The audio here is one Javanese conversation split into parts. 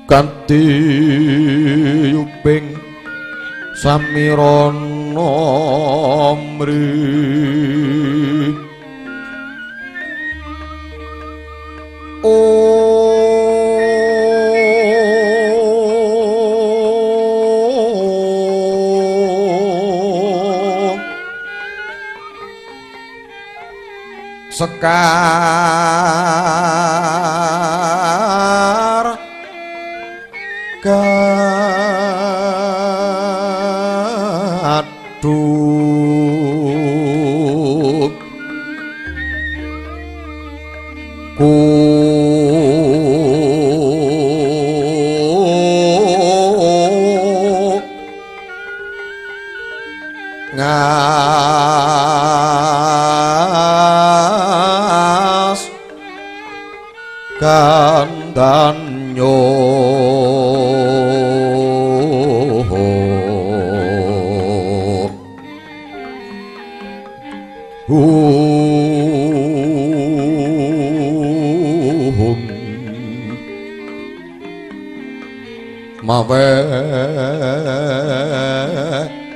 Kanthi yuping samirana mri Sekar gadung ku ngas kandanyo mawe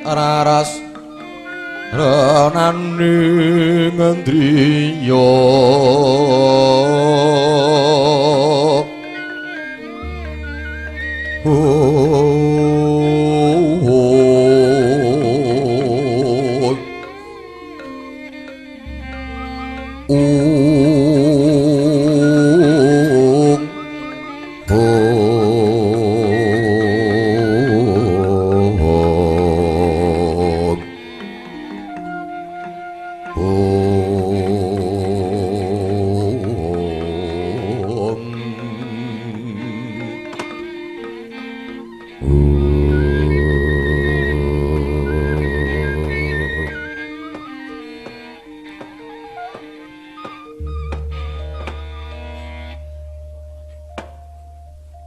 raras renani ngendriya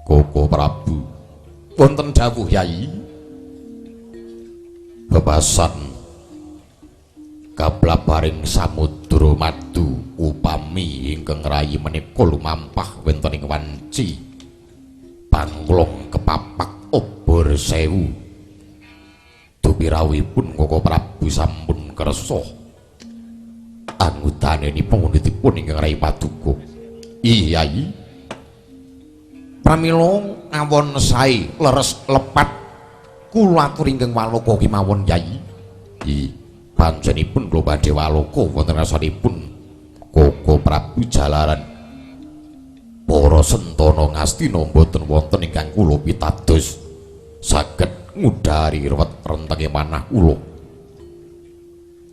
Koko Prabu wonten dawuh Yai bebasan kablabaring samudra madu upami ingkang rayi menika lumampah wonten ing wanci panglong kepapak obor sewu dupirawipun Koko Prabu sampun kersa angutanipun pangundhutipun ingkang rayi paduka. Iya Yai, pramila awon sae leres lepat kula aturi ingkang waloka kemawon Yai. I panjenipun kula badhe waloka wonten ngarsanipun Koko Prabu jalaran para sentana Ngastina mboten wonten ingkang kula pitados saged ngudari ruwet rentenge manah kula.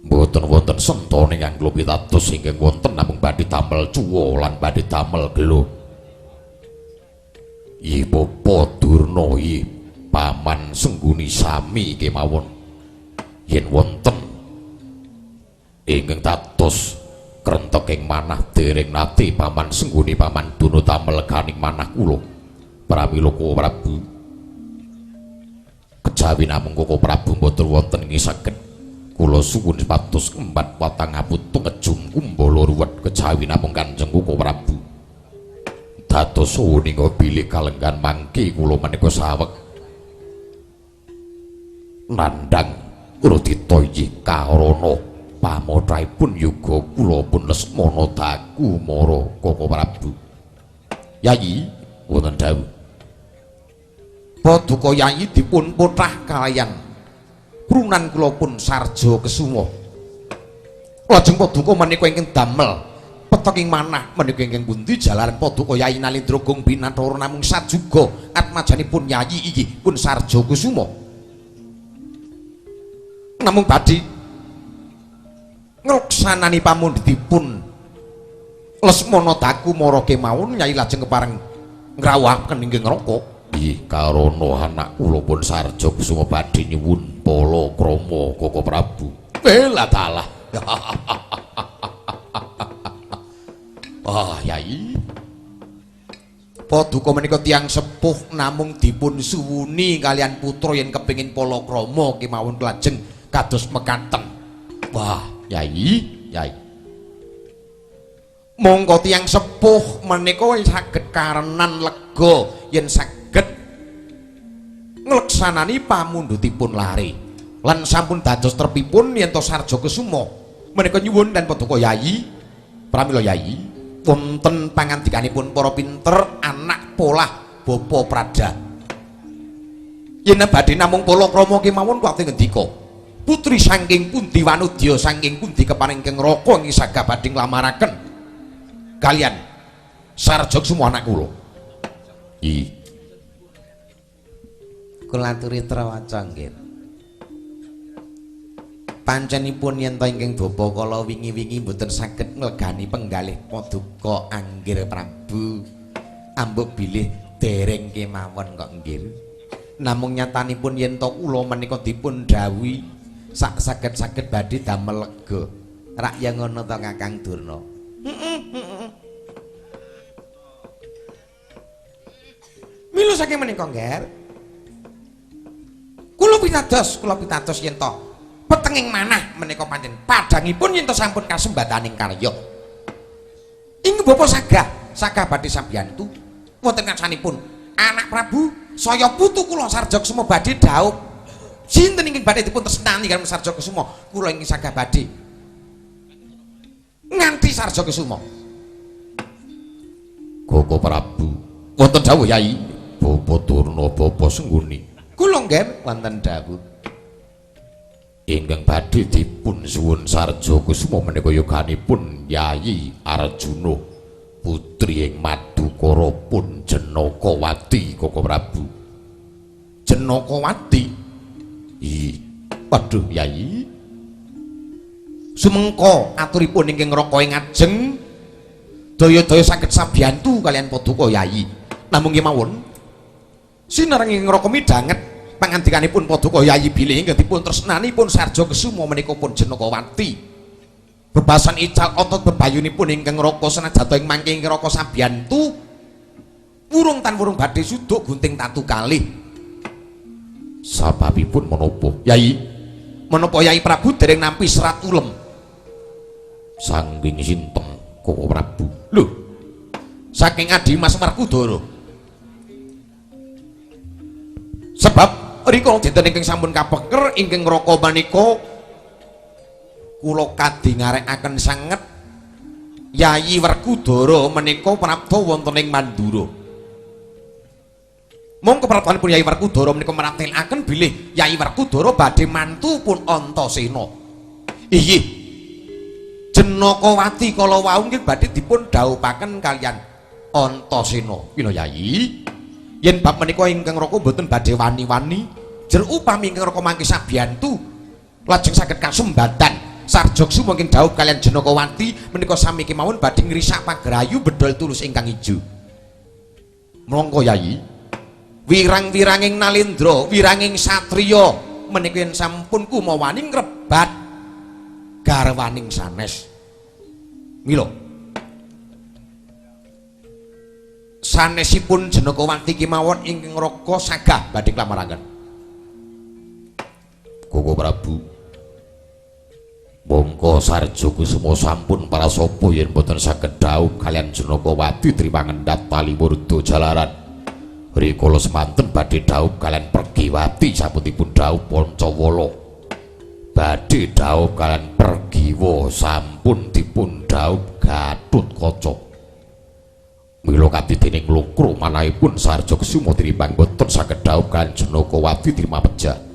Mboten wonten sentana ingkang kula pitados ingkang wonten namung badhe damel cuwa lan badhe damel gelo. Yi Bapa Durna, yi Paman Sengguni sami kemawon yen wonten ingkang dados krenteking manah dereng nate Paman Sengguni Paman Durna damel ganing manah kula. Pramila Koko Prabu kejawi namung Koko Prabu mboten wonten ing saged kula suwun supados embat watang aputung ngejum kumbala ruwet kejawi namung Kanjeng Koko Prabu. Dados suwuninga bilih kalenggan mangke kula menika saweg nandhang Rudita inggih karana pamotrahipun yoga kula pun Lesmana daku mara Koko Prabu. Yayi wonten dawuh paduka Yayi dipun pothah kalayan prunan kula pun Sarja Kesuma. Lajeng paduka menika ingkang damel peteking manah menika ingkang pundi jalaran paduka Yayi Nalindra Gong Binathara namung sajuga atmajanipun Yayi inggih pun Sarja Kusuma. Namung badhe ngleksanani pamundhutipun Lesmana daku mara kemawon Yayi lajeng kepareng ngrawuhaken inggih ngraka. Inggih karana anak kula pun Sarja Kusuma badhe nyuwun pala krama Koko Prabu. Lah dalah. Ah Yai, paduka menika tiyang sepuh namung dipun suwuni kalian putra yen kepengin palakrama kemawon lajeng kados mekaten. Wah Yai, Yai, mongko tiyang sepuh menika saged karenan lega yen saged ngleksanani pamundhutipun lare. Lan sampun dados trepipun yen to Sarja Kesuma menika nyuwun dan paduka Yayi, pramila Yayi wonten pangandikanipun para pinter anak polah Bapa Prada. Yen badhe namung palakrama kemawon kuwate ngendika, putri saking pundi wanudya saking pundi keparing ingkang Raka ing sagah badhe nglamaraken kalian Sarja Kesuma anak kula. I Kula aturi trawaca nggih. Pancenipun yen ta ingkang bapa kala wingi-wingi mboten saged nglegani penggalih paduka Anggir Prabu. Ambuk bilih dereng kemawon kok nggih. Namung nyatanipun yen ta kula menika dipun dhawuhi sak saged-saged badhe damel lega. Rak ya ngono ta Kakang Durna. Mila saking menika nggih. Kula pitados yen ta petenging manah menika pancen padhangipun yen ta sampun kasembataning karya. Ing bapa sagah badhe sabiyantu wonten ngarsanipun anak Prabu saya putu kula Sarja Kesuma badhe dhaup. Sinten ingkang badhe dipun tresnani kaliyan Sarja Kesuma? Kula ingkang sagah badhe nganti Sarja Kesuma. Koko Prabu wonten dawuh Yai. Bapa Durna bapa Sengguni. Kula nggih wonten dawuh. Ingkang badhe dipun suwun Sarja Kesuma menika yoganipun Yayi Arjuna putri ing Madukara pun Jenakawati Koko Prabu. Jenakawati? I waduh Yayi. Sumengko aturipun ingkang Raka ing ngajeng daya-daya saged sabiyantu kalian paduka Yayi. Namung kemawon sinareng ing Raka midhanget pangandikanipun paduka Yayi bilih ingkang dipun tresnanipun Sarja Kesuma menika pun Jenakawati. Bebasan ical otot bebayunipun ingkang Raka senajan ing mangke ing Raka sabiyantu wurung tan wurung badhe suduk gunting tatu kalih. Sababipun menapa Yayi? Menapa Yayi Prabu dereng nampi serat ulem saking sinten Koko Prabu? Lho, saking Adi Mas Werkudara. Sebab rikala dinten ingkang sampun kapeker ingkang Raka menika kula kadingarekaken sanget Yayi Werkudara menika prapta wonten ing Mandura. Mongko praptanipun Yayi Werkudara menika meratelaken bilih Yayi Werkudara badhe mantu pun Antasena. Inggih. Jenakawati kala wau nggih badhe dipun dhawuhaken kaliyan Antasena. Pina Yayi? Yen bab menika ingkang Raka mboten badhe wani-wani, jer upami ingkang Raka mangke sabiyantu lajeng saged kasembatan Sarja Kesuma ingkang dhawuh kaliyan Jenakawati menika sami kemawon badhe ngrisak pager ayu bedol tulus ingkang ijo. Monggo Yayi, wirang-wiranging nalendra, wiranging satriya menika yen sampun kumawani ngrebat garwaning sanes. Mila sanesipun Jenakawati kemawon ingkang Raka sagah badhe nglamaraken. Koko Prabu, mongko Sarja Kusuma sampun parasapa yen boten saged dhaup kaliyan Jenakawati trima ngendhat tali wurda jalaran. Rikala semanten badhe dhaup kaliyan Pergiwati sampun dipun dhaup Pancawala. Badhe dhaup kaliyan Pergiwa sampun dipun dhaup Gatotkaca. Mila katidening nglokro manahipun Sarja Kusuma tinimbang boten saged dhaup kaliyan Jenakawati trima pejah.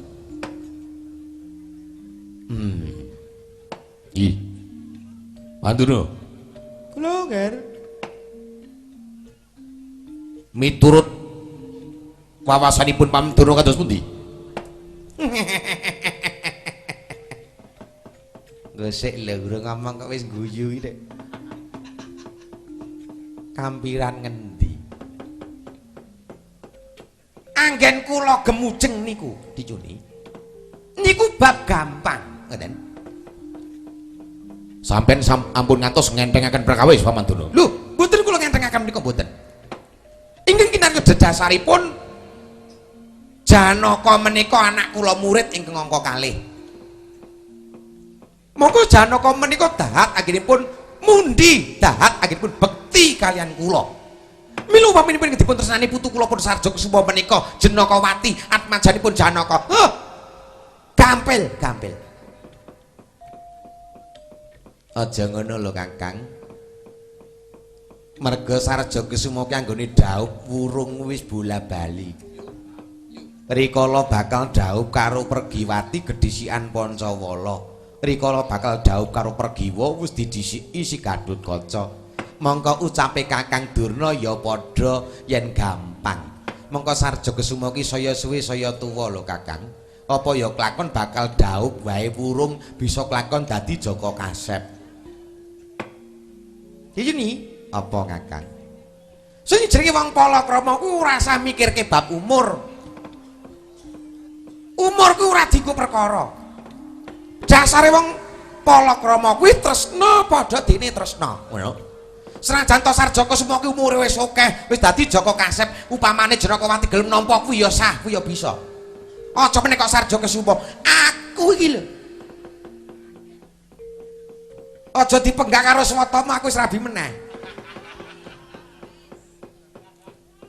Ih. Manduna. Kula nggih. Miturut wawasanipun Pamdurna kados pundi? Gosek lho urung ngomong kok wis guyu iki. Kampiran ngendi? Anggen kula gemujeng niku dicuni. Niku bab gampang, ngoten. Sampeyan ampun ngantos ngentengaken perkawis Pamanduna. Lho, mboten kula ngentengaken menika mboten. Ingkang kinarya dedasaripun Janaka menika anak kula murid ingkang angka kalih. Monggo Janaka menika dahat anggenipun mundi, dahat anggenipun bekti kaliyan kula. Milu upaminipun dipun tresnani putu kula pun Sarja Kusuma menika Jenakawati atmajanipun Janaka. Huh. Gampil, gampil. Aja ngono lho Kakang. Merga Sarja Kusuma ki anggone dhaup wurung wis bola-bali. Rikala bakal dhaup karo Pergiwati gedhisikan Pancawala. Rikala bakal dhaup karo Pergiwa wis didhisiki si Gathotkaca. Mongko ucape Kakang Durna ya padha yen gampang. Mongko Sarja Kusuma ki saya suwe saya tuwa lho Kakang. Apa ya klakon bakal dhaup wae wurung bisa klakon dadi Jaka Kasep. Iki ni apa Kakang? Sing jenenge wong palakrama ku ora usah mikirke bab umur. Umur ku ora dienggo perkara. Dasare wong palakrama kuwi tresna padha dene tresna. Ngono. Senajan to Sarja Kusuma ki umure wis akeh, wis dadi Jaka Kasep, upamane Janakawati gelem nampa kuwi ya sah, kuwi ya bisa. Aja meneh kok Sarja Kusuma. Aku iki lho. Aja dipenggak karo Swatama, aku wis rabi meneh.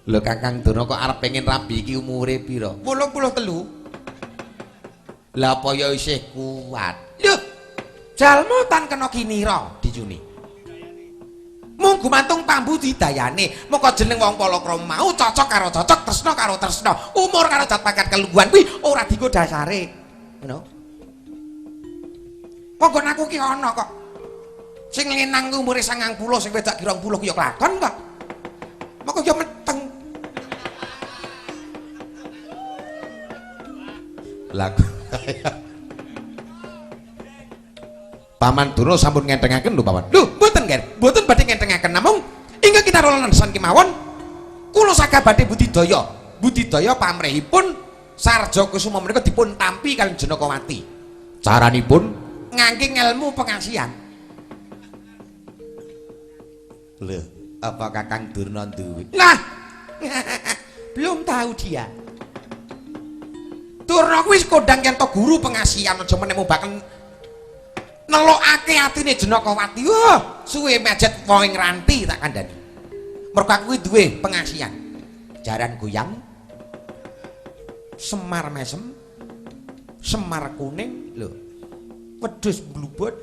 Lho Kakang Durna kok arep pengen rabi iki umure pira? 83. Lah apa ya isih kuat? Lho, jalma tan kena kinira dicuni. Mung gumantung pambudidayane, moko jeneng wong palakrama mau cocok karo cocok, tresna karo tresna, umur karo jat pangkat kelungguhan kuwi ora dienggo dasare. Ngono. Monggo aku ki ana kok. Sing lanang ku umure 90, sing wedok 20 ku ya klakon kok. Moko ya meteng. Lah Paman Durna sampun ngentengaken lho Paman. Lho, mboten nggih. Mboten badhe ngentengaken namung ingkang kita landesan kemawon kula saged badhe budidaya. Budidaya pamrihipun Sarja Kusuma menika dipun tampi kaliyan Janakawati. Caranipun ngangge ngelmu pengasihan. Lho, apa Kakang Durna duwe? Lah, belum tahu dia. Durna kuwi kondang yen to guru pengasihan aja meneh mbaken nelokake atine Janakawati. Wah, suwe mejet wong ing ranti tak kandhani. Mergo aku kuwi duwe pengasihan. Jaran goyang, Semar mesem, Semar kuning, lho. Wedhus blubut.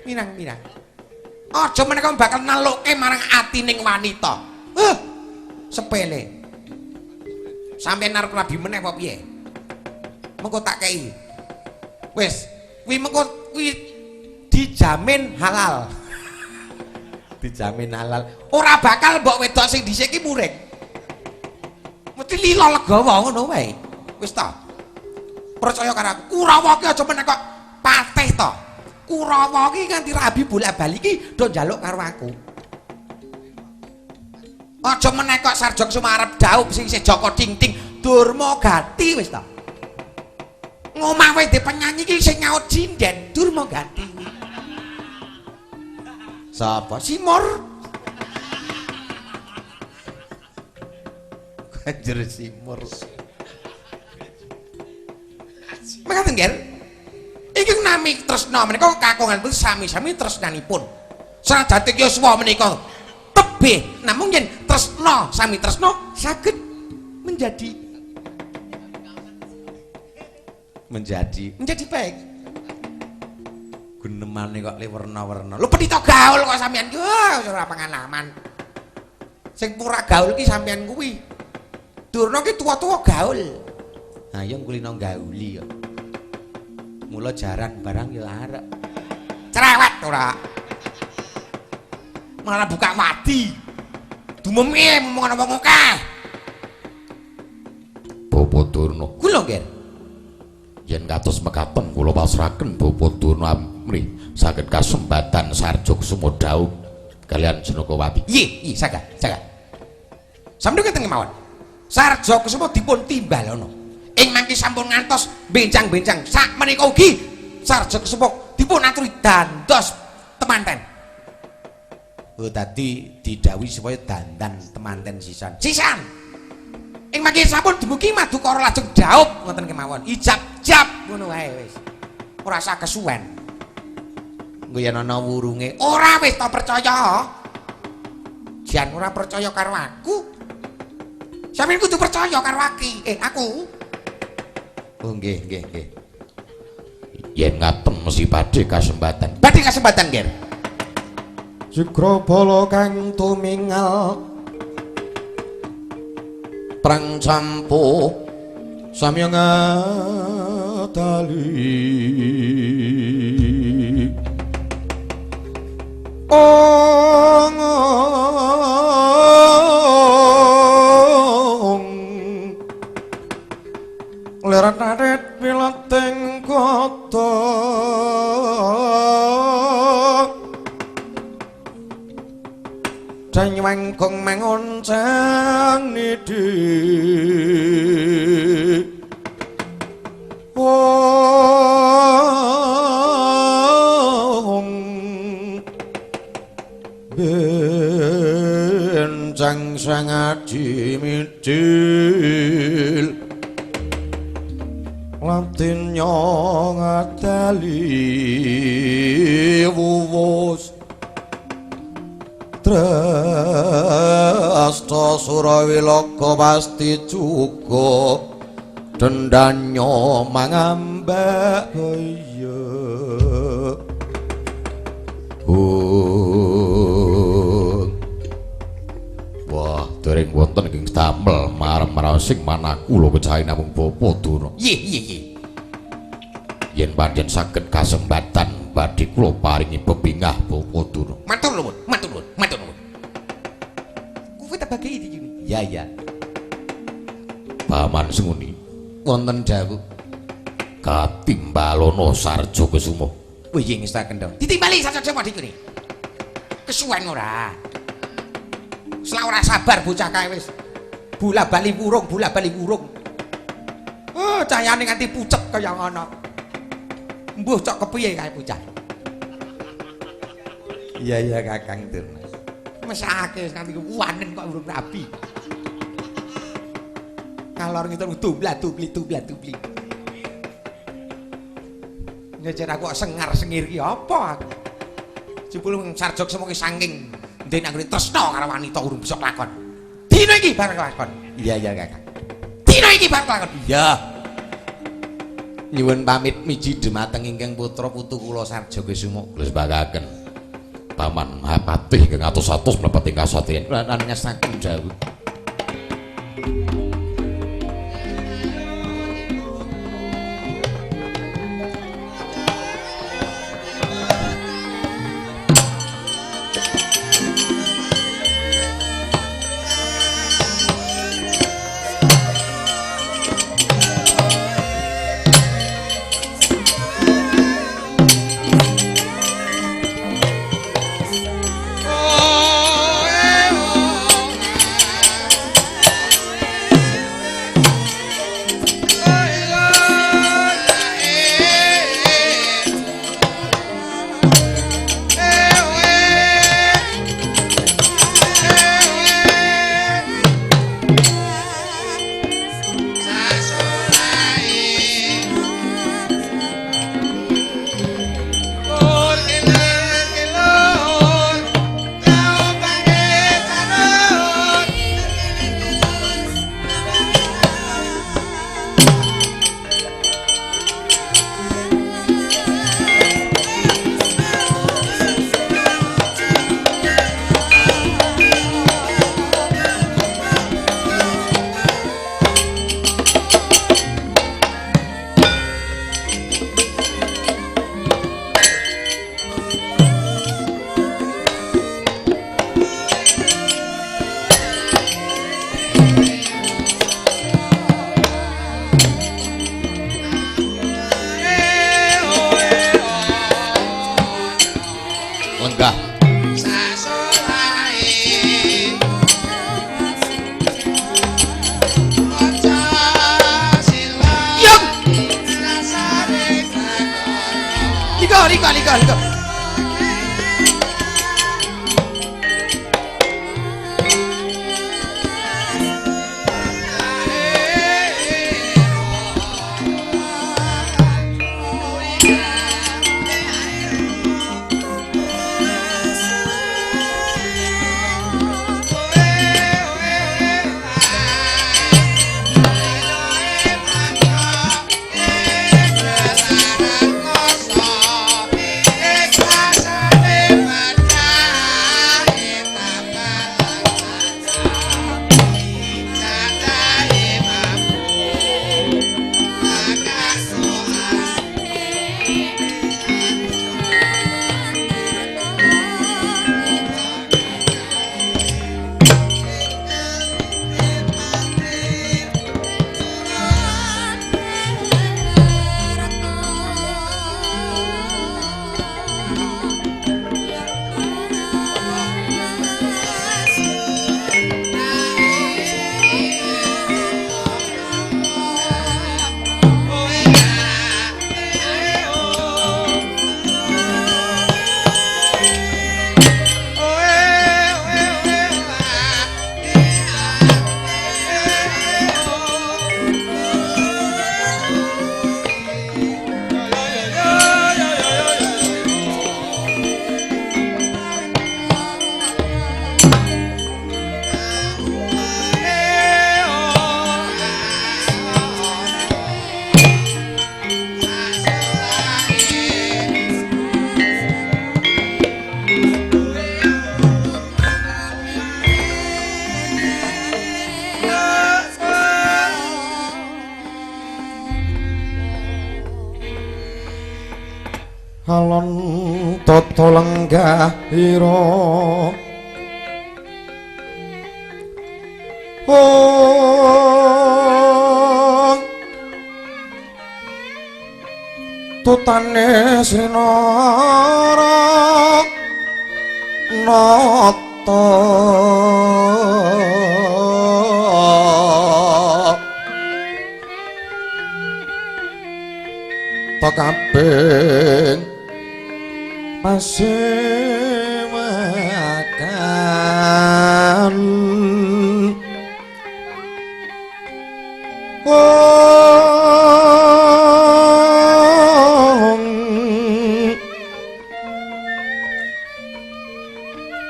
Mirang-mirang. Aja meneh kok bakal nelokke marang atining wanita. Huh, sepele. Sampeyan arep rabi meneh apa piye? Mengko tak kei. Wis, kuwi mengko kuwi dijamin halal. Dijamin halal. Ora bakal mbok wedok sing dhisik iki muring. Mesti lila legawa ngono wae. Wis ta. Percaya karo aku. Kurawa ki aja meneh kok patih ta. Kurawa ki nganti rabi bolak-balik ki do njaluk karo aku. Aja meneh kok Sarja Kusuma arep dhaup sing isih Jaka Ting-ting Durma Gati wis ta. Ngomah wis penyanyi ki sing nyaut jinden Durma Gati. Sapa? Simur. Banjur Simur. Mekaten nggih. Iki nami tresna menika kakongan pun sami-sami tresnanipun. Senajan yuswa menika tebih, namung yen tresna sami tresna saged menjadi baik. Gunemane kok le werna-werna. Lho pendhita gaul kok sampean ki ora pengalaman. Sing pura gaul ki sampean kuwi. Durna ki tuwa-tuwa gaul. Ha ya kulino gauli kok. Mula jaran barang ya arek. Cerewet ora. Malah buka wadi. Dumeme omong ana wong akeh. Bapak Durna. Kula nggih. Yen kados mekaten kula pasrahaken Bapak Durna amrih saged kasembatan Sarja Kusuma dhaup kaliyan Janakawati. Nggih, nggih saged, saged. Sampeyan ngeten kemawon. Sarja Kusuma dipun timbalana. Ing mangke sampun ngantos bencang-bencang sak menika ugi Sarja Kusuma dipun aturi dandos temanten. Oh dadi didhawuhi supaya dandan temanten sisan. Sisan. Ing mangke sampun dumugi madukara lajeng dhaup ngoten kemawon. Ijab-jab ngono wae wis. Ora usah kesuwen. Engko yen ana wurunge ora wis ta percaya. Jan ora percaya karo aku. Sampeyan kudu percaya karo aki. Aku. Oh nggih, nggih, nggih. Yen ngaten mesti badhe kasembatan. Badhe kasembatan, Ger. Jugrabala kang tumingal prang campuh samya ngadali. Ong leret arit pileting kota Danyuwangkung mangun cang nidhi Ong bencang sang adi midil Latin ngadali wuwus Dresta Surawilaka pasti cukup dendanya mangambak baya. Wah, dereng wonten ing damel marem-marasing manaku lho kecahe namung bapa Durna. Nggih, nggih, nggih. Yen pancen saged kasembatan badhe kula paringi pepingah bapa Durna. Matur nuwun, matur nuwun, matur nuwun. Kuwi tak bagi iki. Ya, ya. Paman Senguni wonten dawuh katimbalono Sarja Kesuma. Wih, nggih ngestaken to. Ditimbali Sarja Kesuma dikene. Kesuwen ora? Selak ora sabar bocah kae wis. Bola-bali wurung, bola-bali wurung. Oh, cahayane nganti pucet kaya ngono. Mbuh cok kepiye kae bocah. Iya iya Kakang Durna. Mesake wis nganti wanen kok urung rabi. Kalor ngitung dubla dubli dubla dubli. Nyejer aku kok sengar-sengir ki apa aku. Jebul Sarja Kesuma ki saking ndene anggone tresna karo wanita urung bisa kelakon. Dina iki bareng kelakon. Iya iya Kakang. Dina iki bareng kelakon. Iya. Nyuwun pamit miji dumateng ingkang putra putu kula Sarja Kesuma. Kula sembagaken. Paman Mahapatih ingkang atus-atus mlebet ing kasatriyan. Lan ngestaken dawuh. Liko. Alon tata lenggah ira. Tutane Srinara nata kabeh pasewakan.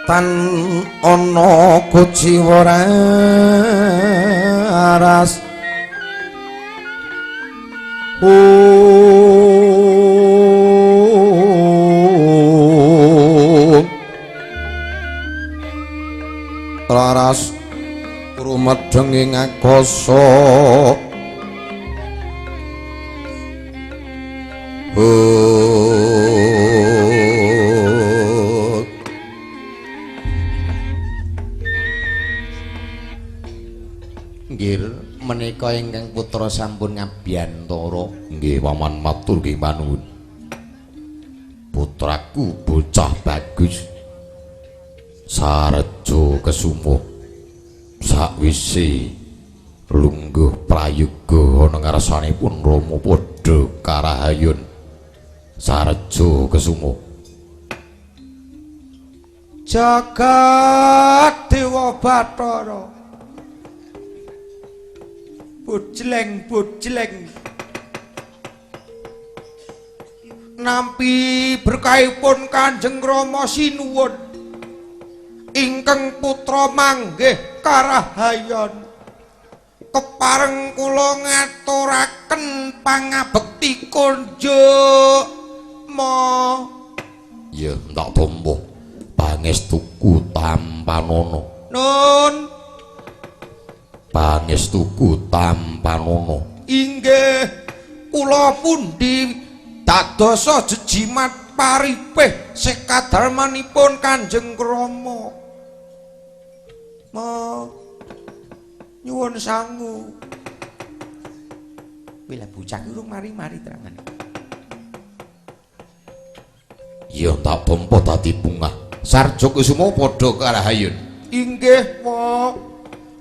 Tan ana kuciwa raras. Laras rumedheng ing akasa. Nggih, menika ingkang putra sampun ngabiyantara. Nggih, paman matur nggih panuwun. Putraku bocah bagus. Sarjo Kesumo sakwise lungguh prayoga ana ngarsanipun Rama padha karahayun. Sarjo Kesumo. Jagat Dewa Bathara. Bujleng bujleng nampi berkahipun Kanjeng Rama sinuwun ingkang putra manggih karahayon kepareng kula ngaturaken pangabekti kunjuk ma. Ya tak tampa pangestuku tampanana. Nun. Pangestuku tampanana. Inggih, kula pundi dadosa jejimat paripih sekadarmanipun Kanjeng Rama. Ma nyuwun sangu. Wila bocah urung mari-mari terangane. Ya tak tampa dadi bungah. Sarjo Kusumo padha karahayun. Inggih, wa.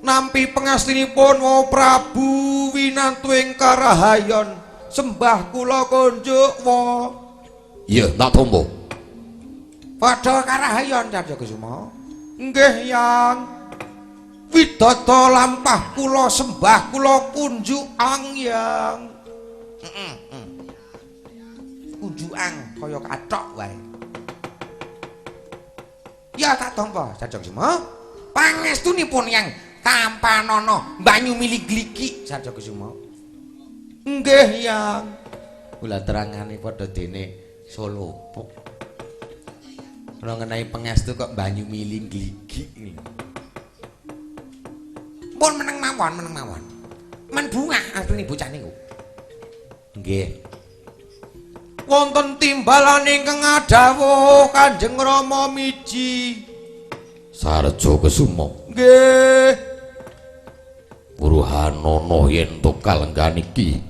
Nampi pangastinipun wa Prabu winantu ing karahayon. Sembah kula kunjuk wa. Ya tak tampa. Padha karahayon Sarjo Kusumo. Nggih, Yang. Widada lampah kula sembah kula kunjukang, Yang. Kunjukang kaya kathok wae. Ya tak tampa Sarjo Kusumo. Pangestunipun Yang tampanana banyu mili gliki Sarjo Kusumo. Nggih, Yang. Kula terangane padha dene Solo. Kula ngenai pangestu kok banyu mili gliki. Pun meneng mawon, meneng mawon. Men bungah asline bocah niku. Nggih. Wonten timbalan ingkang adhawuh Kanjeng Rama miji. Sarjo Kusumo. Nggih. Wuruhanana yen to kalenggan iki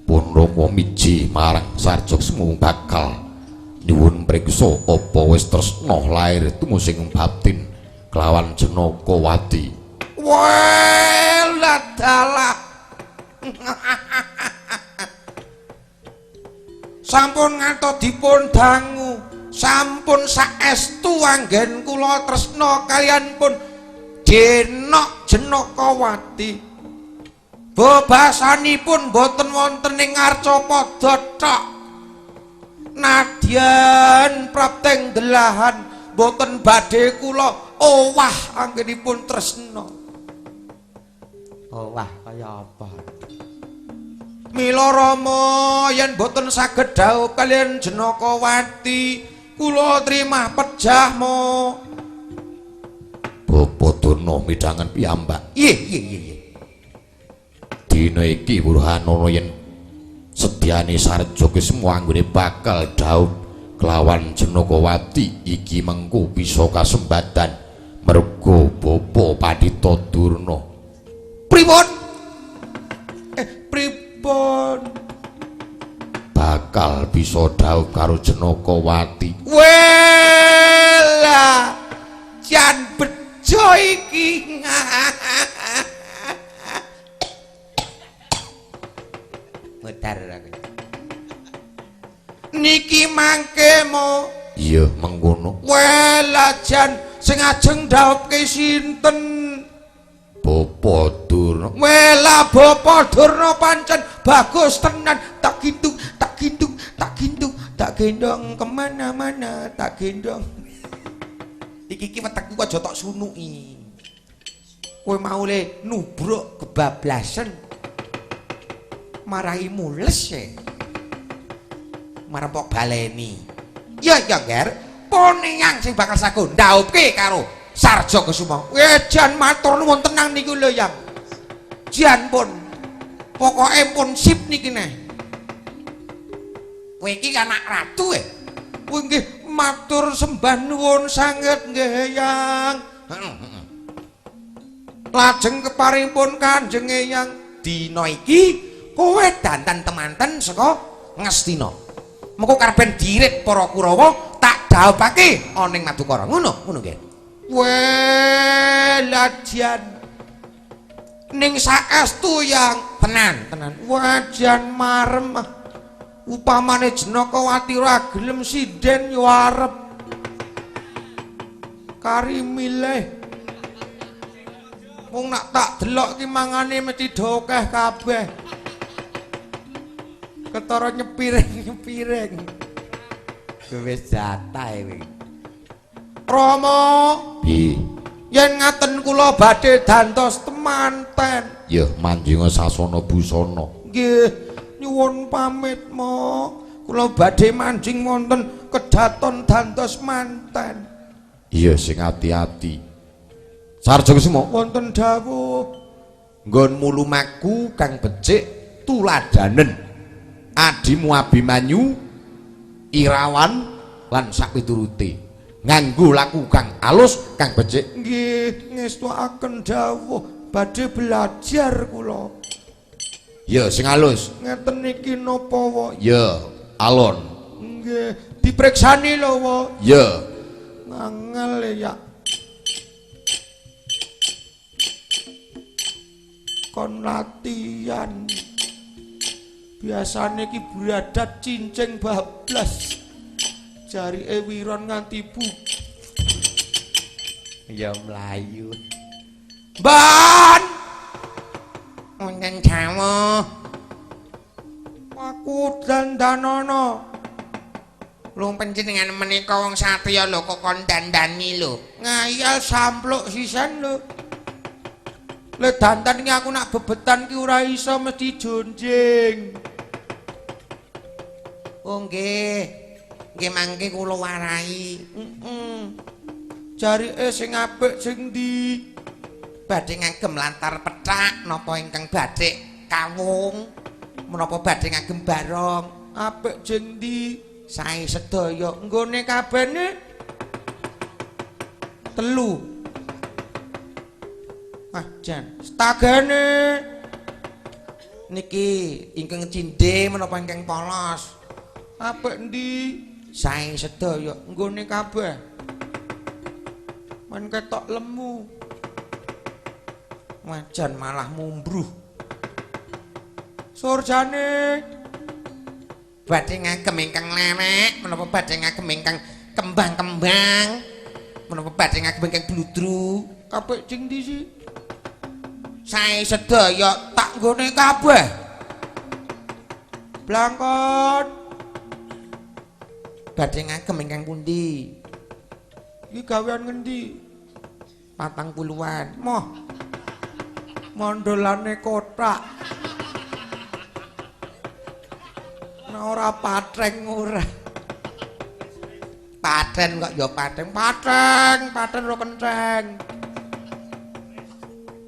pun Rama miji marang Sarjo Kusumo bakal nyuwun priksa apa wis tresna lair tumusing batin kelawan Janakawati. Weladalah. Sampun ngantos dipun dangu, sampun saestu anggen kula tresna kaliyan pun Jenok Janakawati. Bebasanipun boten wonten ing Arcapada tok. Nadyan prapteng delahan boten badhe kula owah anggenipun tresna. Owah kaya apa? Mila Rama yen boten saged dhaup kaliyan Janakawati, kula trimah pejah mo. Bapa Durna midhangan piyambak. Nggih, nggih, nggih. Dina iki Wuruhanana yen sedyane Sarjo Kusumo anggone bakal dhaup Kelawan Janakawati iki mengko bisa kasembadan merga Bapa Pandhita Durna. Pripun? Pripun? Bakal bisa dhaup karo Janakawati. Wela, jan bejo iki. Medar aku. Niki mangke mo. Iya, mengkono. Wela jan sing ajeng dhaupke sinten? Bapa Durna. Wela Bapa Durna pancen bagus tenan. Tak gendong, tak gendong, tak gendong, tak gendong kemana-mana, tak gendong. Iki ki wetekku aja tok sunuki. Kowe mau le nubruk kebablasan. Marahi mules e. Marempok baleni. Ya ya, Ger. Poneyang sing bakal sago ndaupke karo Sarja Kusuma. Jan matur nuwun tenang niku lho, Yang. Jan pun. Pokoke pun sip niki neh. Kowe iki anak ratu e. Kowe nggih matur sembah nuwun sanget nggih, Yang. Heeh. Lajeng keparingipun Kanjeng Eyang, dina iki kowe dandan temanten saka Ngastina. Mengko karben dirit para Kurawa tak dhaupake ana ing Madukara. Ngono, ngono nggih. Wela jan. Ning saestu Yang, tenan, tenan. Wajan marem. Upamane Janakawati ora gelem sinden yo arep. Kari milih. Wong nak tak delok ki mangane mesti do akeh kabeh. Ketara nyepiring-nyepiring. Wis jatah iki. Rama, piye? Yen ngaten kula badhe dantos temanten. Ya manjinga sasana busana. Nggih, nyuwun pamit mo. Kula badhe manjing wonten kedaton dantos manten. Iya sing ati-ati. Sarja Kusuma wonten dawuh. Nggonmu lumaku kang becik tuladanen. Adimu Abimanyu, Irawan lan sakpiturute. Nganggo laku kang alus kang becik. Nggih, ngestuaken dawuh badhe belajar kula. Ya sing alus. Ngeten niki napa wa? Ya, alon. Nggih, dipriksani lho wa. Ya. Ngangel ya. Kon latihan. Biasane iki bradat cincing bablas. Jarike wiron nganti bu. Ya mlayu. Ban. Wonten dawuh. Aku dandanono. Lho panjenengan menika wong satriya lho kok kon dandani lho. Ngayal sampluk sisan lho. Le dandan iki aku nak bebetan ki ora iso mesti jonjing. Oh nggih. Nggih mangke kula warai. Heeh. Jarike sing apik sing ndi? Badhe ngagem lantar pethak napa ingkang badhe kawung? Menapa badhe ngagem barong? Apik jeng ndi? Sae sedaya nggone kabehne telu. Ah jan, stagene niki ingkang cindhe menapa ingkang polos? Apik endi? Sae sedaya nggone kabeh. Men ketok lemu. Wajan malah mumbruh. Surjane badhe ngagem ingkang lemek menapa badhe ngagem ingkang kembang-kembang? Menapa badhe ngagem ingkang bludru? Apik jeng ndi sih? Sae sedaya tak nggone kabeh. Blangkon. Badhe ngagem ingkang pundi? Iki gawean ngendi? 40-an. Moh. Mondolane kotak. Nah ora patreng ora. Patren kok ya patreng. Patreng, patreng ora kenceng.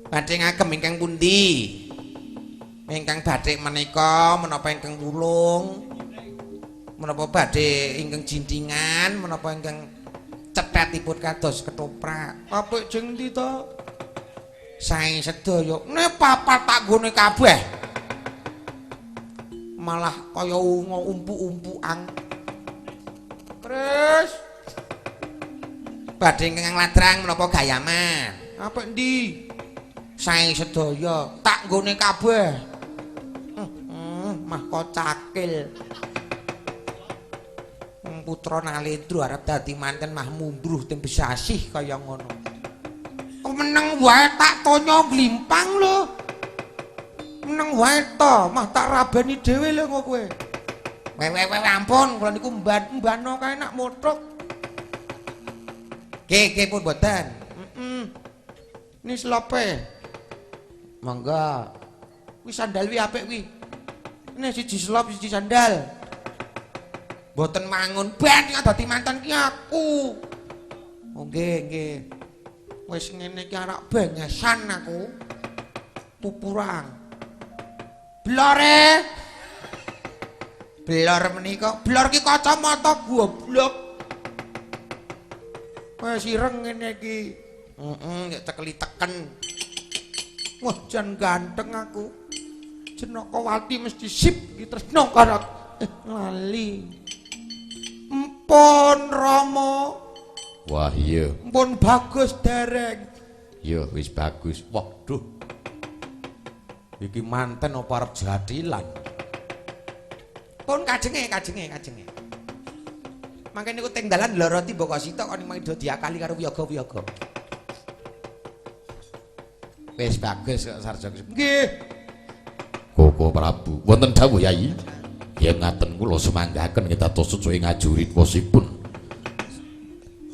Badhe ngagem ingkang pundi? Ingkang bathik menika menapa ingkang wulung? Menapa badhe ingkang jintingan, menapa ingkang cethetipun kados ketoprak. Apik jeng ndi to? Sae sedaya. Nek papat tak nggone kabeh. Malah kaya unga umpuk-umpukan. Terus badhe ingkang ladrang menapa gayaman? Apik ndi? Sae sedaya tak nggone kabeh. Mah kok cakil. Putra Nalendra arep dadi manten mah mumbruh tembe sasih kaya ngono. Meneng wae tak tonya glimpang lho. Meneng wae to, mah tak rabeni dhewe lho kok kowe. Wewe ampun kula niku mban-mbano kae nak mothok. Nggih, nggih pun mboten. Heeh. Ni slope. Monggo. Kuwi sandal wi apik kuwi. Ini siji slop siji sandal. Mboten mangun ben dadi manten ki aku. Oh nggih, nggih. Wis ngene iki arak bengesan aku. Pupurang. Blore. Blor menika, blor ki kacamata goblok. Wis ireng ngene iki. Heeh, nek cekeli teken. Wah, jan ganteng aku. Jenakawati mesti sip iki tresno karo lali. Mpun Rama. Wah iya. Mpun bagus dereng. Iya wis bagus. Waduh. Iki manten apa arep jathilan? Pun kajenge, kajenge, kajenge. Mangke niku teng dalan loroti mbok sitok kon mangke do diakali karo wiyaga-wiyaga. Wis bagus kok Sarjo. Nggih. Koko Prabu, wonten dawuh Yai. Yen ngaten kula semanggaken dados sesuai ngajurit wasipun.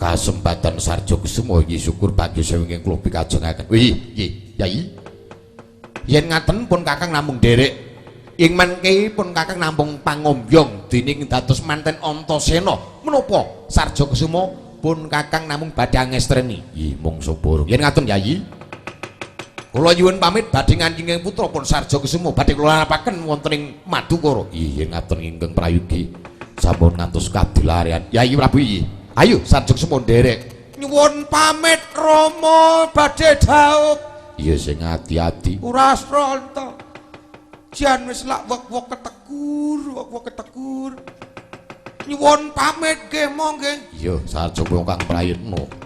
Kasempatan Sarjo Kusumo iki syukur bagi sewingking kula pikajengaken. Wih, nggih, Yai. Yen ngaten pun Kakang namung nderek. Ing mangke pun Kakang namung pangombyong dening dados manten Antasena. Menapa Sarjo Kusumo pun Kakang namung badhe angestreni? Nggih, mongso borong. Yen ngaten Yai. Kula nyuwun pamit badhe nganjing putra pun Sarjo Kusumo badhe kula lapaken wonten ing Madukara. Iya ngaten ingkang prayogi sampun ngantos kadilarian. Yai Prabu iki. Ayo Sarjo Kusumo nderek. Nyuwun pamit Rama badhe dhaup. Iya sing ati-ati. Ora sronto. Jan wis lak wek-wek ketegur, wek-wek ketegur. Nyuwun pamit nggih monggo. Iya Sarjo kang prayitna.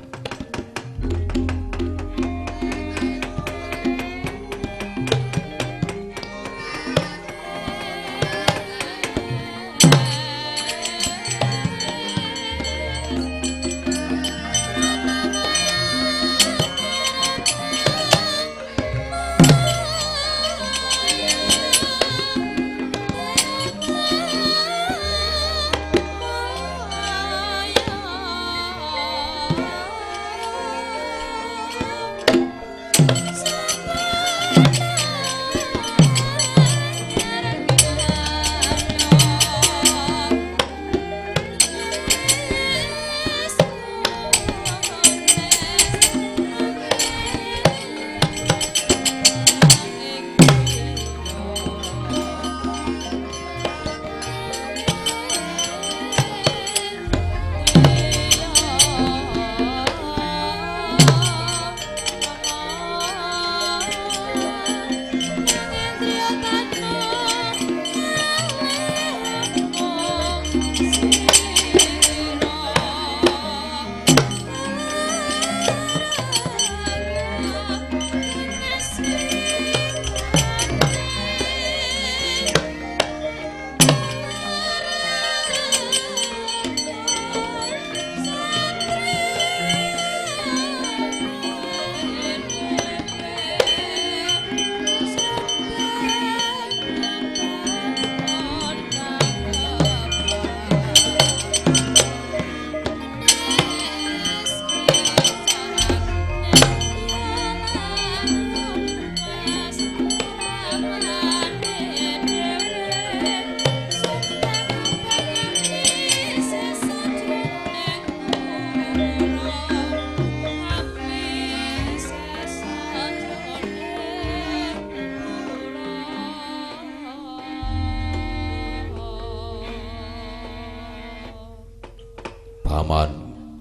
Paman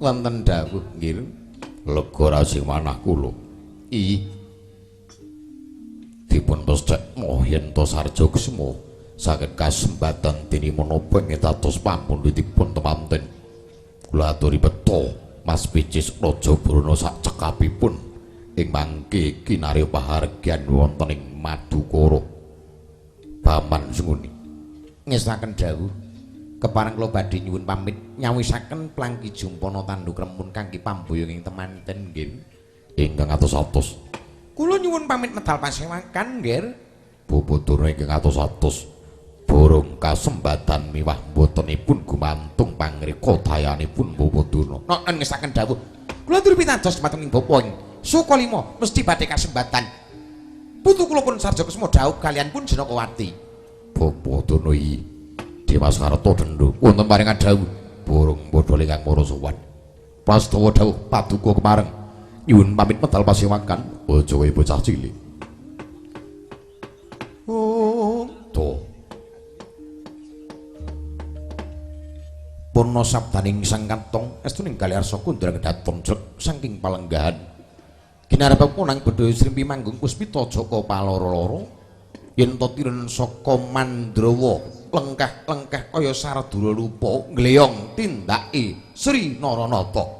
wonten dawuh nggih. Lega rasing manah kula. Ih. Dipun pesthek moh yen to Sarja Kusuma saged kasembatan dene menapa ing dados pamundhutipun temanten. Kula aturi beto Mas Picis Raja Brana sak cekapipun ing mangke kinarya pahargyan wonten ing Madukara. Paman Senguni ngestaken dawuh kepareng kula badhe nyuwun pamit nyawisaken plangki jumpana tanduk remun kangge pamboyong ing temanten nggih. Ingkang atos-atos. Kula nyuwun pamit medal pasewakan nggih. Bapak Durna ingkang atos-atos borong kasembatan miwah botenipun gumantung pangrika dayanipun Bapak Durna. Noken ngestaken dawuh kula aturi pitados dumateng ing bapa Sukalima mesti badhe kasembatan. Putu kula pun Sarja Kusuma dhaup kalian pun Janakawati. Bapak Durna iki Dimas Karta Dendho wonten paringan dawuh borong padha ingkang para sowan. Prastawa dawuh paduka kemareng nyuwun pamit medal pasewakan aja kaya bocah cilik. Oh, to. Purna sabdaning Sang Katong estu ninggali arsa kundra kedaton jreg saking palenggahan. Ginarep konang bedhaya srimpi manggung puspita jaka paloro-loro yen to tiren saka Mandrawa lengkah-lengkah kaya sardura lupa ngleyong tindake Sri Naranata.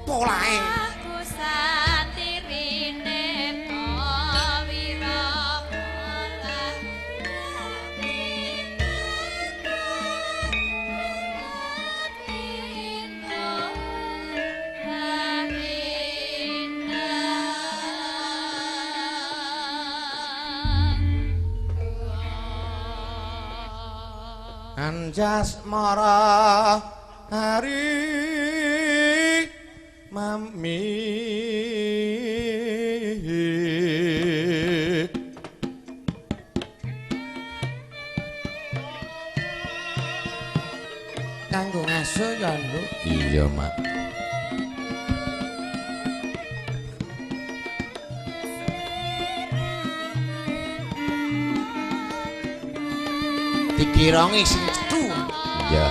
Polahe. Aku satirine pawira Anjas mara hari mami kanggo ngaso ya Nduk. Iya, Mak. Dikirongi sing cethu. Iya.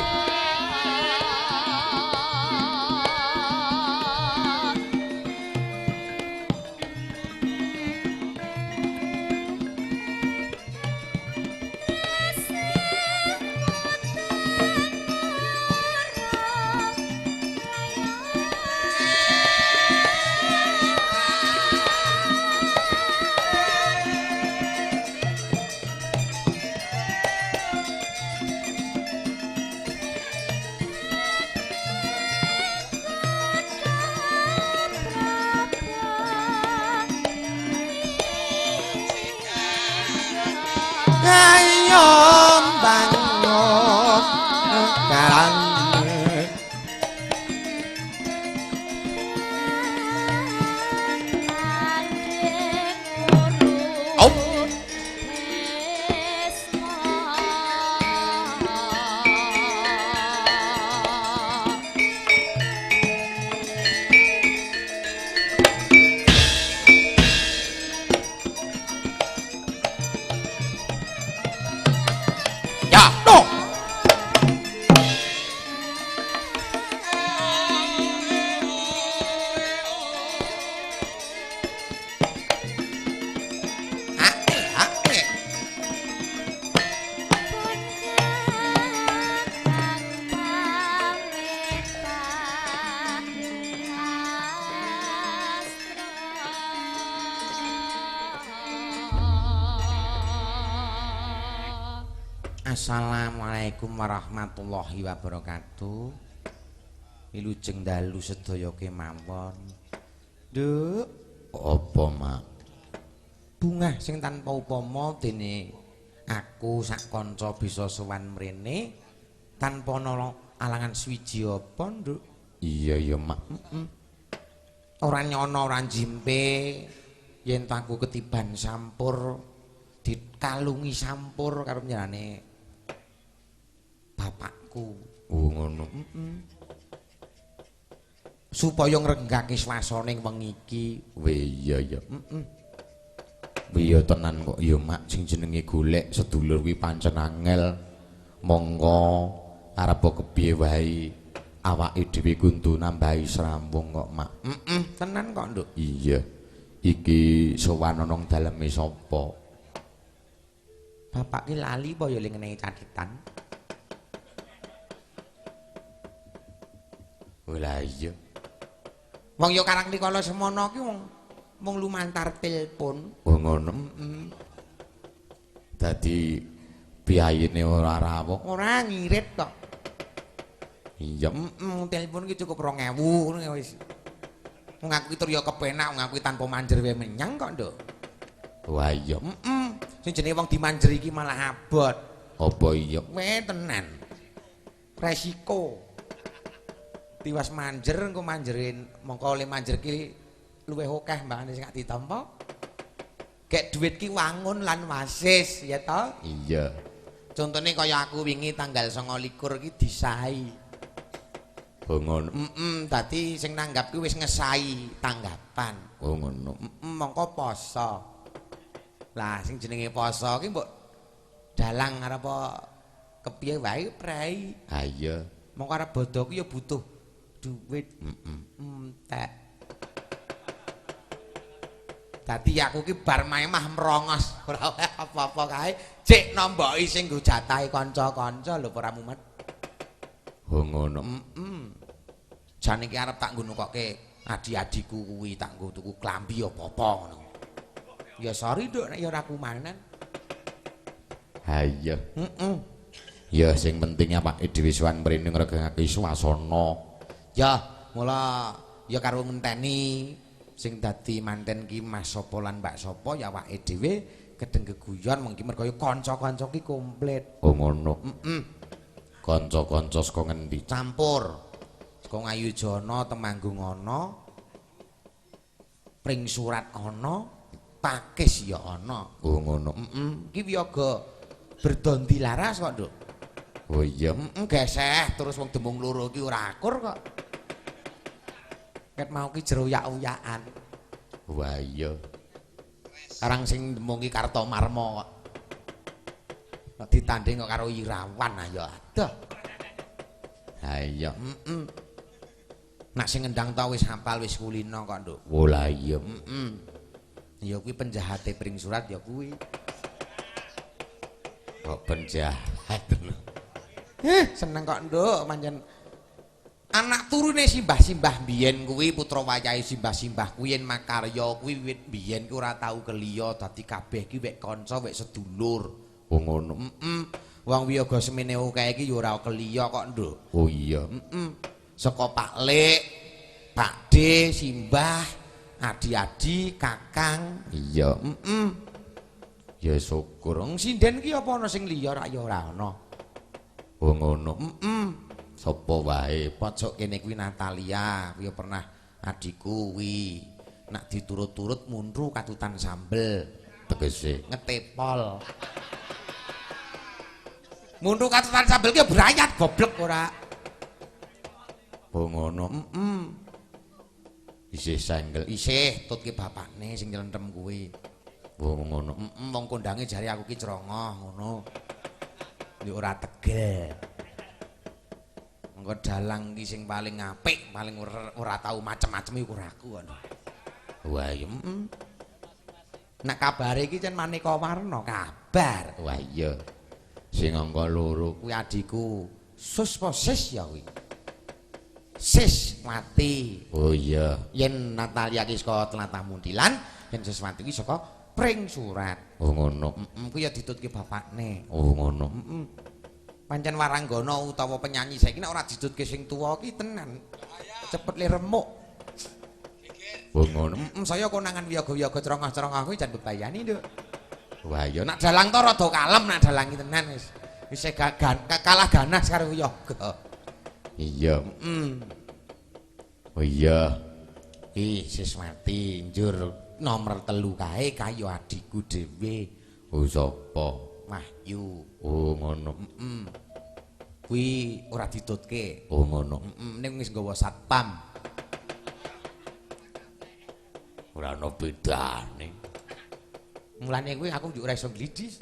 Ayo bangun karang Ya, no. Assalamualaikum warahmatullahi wabarakatuh. Wilujeng dalu sedaya kemawon. Nduk, Apa, Mak? Bungah sing tanpa upama dene aku sak kanca bisa sowan mrene tanpa ana alangan suwiji apa, Nduk? Iya ya, Mak. Ora nyono ora jimpe yen aku ketiban sampur dikalungi sampur karo panjenengane bapakku. Oh, ngono. Supaya ngrenggake swasane wengi iki. Weh, iya ya. Iya tenan kok ya, Mak, sing jenenge golek sedulur kuwi pancen angel. Monggo arep kepiye wae awake dhewe kudu nambahi srambung kok, Mak. Tenan kok, Nduk. Iya. Iki sowan ana daleme sapa? Bapak ki lali apa ya ngenai catetan? Lah iya. Wong ya karang dikala semono ki wong mung lumantar telepon. Oh ngono. Dadi biyayine ora rawuh. Ora ngirit kok. Iya. Telepon ki cukup 2000 ngono wis. Wong aku ki tur ya kepenak, wong aku tanpa manjer wae menyang kok, Nduk. Wah iya. Sing jenenge wong dimanjer iki malah abot. Apa iya? Weh tenan. Resiko. Tiwas manjer engko manjerin mongko oleh manjer ki luwih akeh mbangane sing gak ditampa. Gek duit ki wangun lan wasis ya to? Iya. Contone kaya aku wingi tanggal 29 ki disai. Oh ngono. Dadi sing nanggap ki wis ngesai tanggapan. Oh ngono. Mongko poso. Lah sing jenenge poso ki mbok dalang arep kepiye wae prei. Ha iya. Mongko arep bodho ki ya butuh duit. Entek. Dadi aku ki bar maemah mrongos ora apa-apa kae, cek nomboki sing nggo jatahe kanca-kanca lho ora mumet. Oh ngono. Jane iki arep tak nggo nukokke adi-adiku kuwi tak nggo tuku klambi apa-apa ngono. Ya sorry Nduk nek ya ora kumanan. Ha iya. Heeh. Ya sing penting awake dhewe sowan mrene ngregangake swasana. Ya, mula ya karo ngenteni sing dadi manten ki Mas sapa lan Mbak sapa ya awake dhewe gedeng geguyon mengki mergo ya kanca-kanca ki komplit. Oh ngono. Heeh. Kanca-kanca saka ngendi? Campur. Saka Ngayujana, Temanggung ana, Pringsurat ana, Pakis ya ana. Oh ngono. Heeh. Ki wiyaga berdondi laras kok, Nduk. Oh iya. Heeh, geseh terus wong demung loro ki ora akur kok. Ket mau ki jero uyak-uyakan. Wah iya. Karang sing demung ki Kartomarma kok. Nek ditanding kok karo Irawan ayo aduh. Ha iya. Heeh. Nek sing ngendang ta wis hafal wis kulino kok, Nduk. Oh lah iya. Heeh. Ya kuwi penjahate Pringsurat ya kuwi. Kok penjahat. Seneng kok, Nduk, pancen anak turune simbah-simbah biyen kuwi putra wayahe simbah-simbah kuwi yen makarya kuwi wiwit biyen ki ora tau keliya dadi kabeh ki wek kanca wek sedulur. Oh ngono. Heeh. Wong wiyaga semene akeh iki ya ora keliya kok, Nduk. Oh iya. Heeh. Saka Pak Lek, Pak D, simbah, adi-adi, kakang. Iya. Heeh. Ya syukur. Wong sinden ki apa ana sing liya rak ya ora ana. Oh ngono. Heeh. Sapa wae? Pojok kene kuwi Natalia, kuwi pernah adikku kuwi. Nak diturut-turut muntru katutan sambel, Tegese ngetepol. Muntru katutan sambel ki brayat goblok ora. Oh ngono. Heeh. Isih senggel. Isih tutke bapakne sing nylentem kuwi. Oh ngono. Heeh, wong kondange jare aku ki crongoh ngono. Yo ora tegel. Mengko dalang ki sing paling apik, paling ora tau macem-macem iku ora aku ngono. Wah iya. Heeh. Nek kabare iki cen maneka warna kabar. Wah iya. Sing angka loro Kuwi adikku. Sus apa sis ya kuwi? Siswati. Oh iya. Yen Natalia ki saka Tlatah Muntilan, yen Siswati ki saka Pringsurat. Oh ngono. Heeh, kuwi ya ditutke bapakne. Oh ngono. Heeh. Pancen waranggana utawa penyanyi saiki nek ora ditutke sing tuwa ki tenan. Cepet le remuk. Oh ngono. Heeh, saya konangan wiyaga-wiyaga cerongah-cerongah kuwi jan bebayani, Nduk. Wah iya. Nak dalang to rada kalem nak dalang ki tenan wis. Wis kalah ganas karo wiyaga. Iya. Heeh. Oh iya. Ih, Siswati njur nomor 3 kae kaya adikku dhewe. Oh sapa? Wahyu. Oh ngono. Heeh. Kuwi ora ditutke. Oh ngono. Heeh, ning wis nggawa satpam. Ora ana bedane. Mulane kuwi aku njuk ora iso glidis.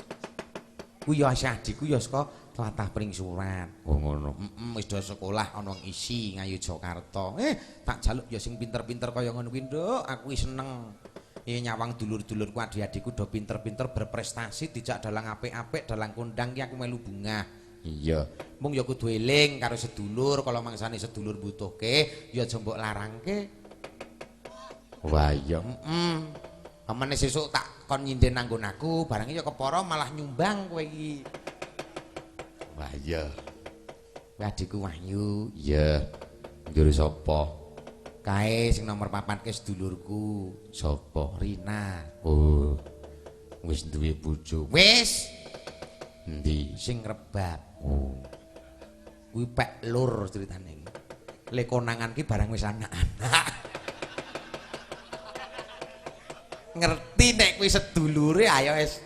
Kuwi ya isih adikku ya saka Tlatah Pringsurat. Oh ngono. Heeh, wis do sekolah ana isi Ngayogyakarta. Tak jaluk ya sing pinter-pinter kaya ngono kuwi, Nduk. Aku wis seneng. Nyawang dulur-dulurku adik-adikku do pinter-pinter berprestasi dijak dalang apik-apik, dalang kondang ki aku melu bungah. Iya. Mung ya kudu eling karo sedulur, kalau mangsane sedulur butuhke ya aja mbok larangke. Wah iya. Heeh. Amene sesuk tak kon nyinden nanggon aku, barang ya kepara malah nyumbang kowe iki. Wah iya. Kuwi adikku Wahyu. Iya. Njur sapa? Kae sing nomor 4 ke sedulurku. Sapa? Rina. Oh. Wis duwe bojo. Wis. Endi? Sing rebab. Oh. Kuwi pek lur ceritane iki. Le konangan ki barang wis anak-anak. Ngerti nek kuwi sedulure ayo wis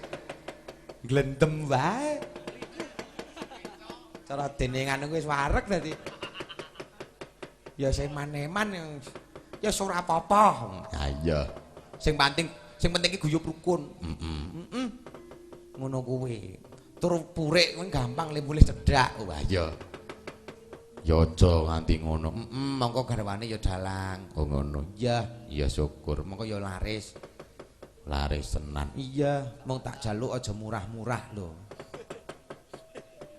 glendem wae. Cara dene ngono kuwi wis wareg dadi. Ya sing maneman ya ora apa-apa. Ha iya. Sing penting ki guyub rukun. Heeh. Heeh. Ngono kuwi. Tur purik kuwi gampang le mulih cedhak. Wah iya. Ya aja nganti ngono. Heeh, mongko garwane ya dalang. Oh ngono. Iya. Iya syukur. Mongko ya laris. Laris tenan. Iya, mung tak jaluk aja murah-murah lho.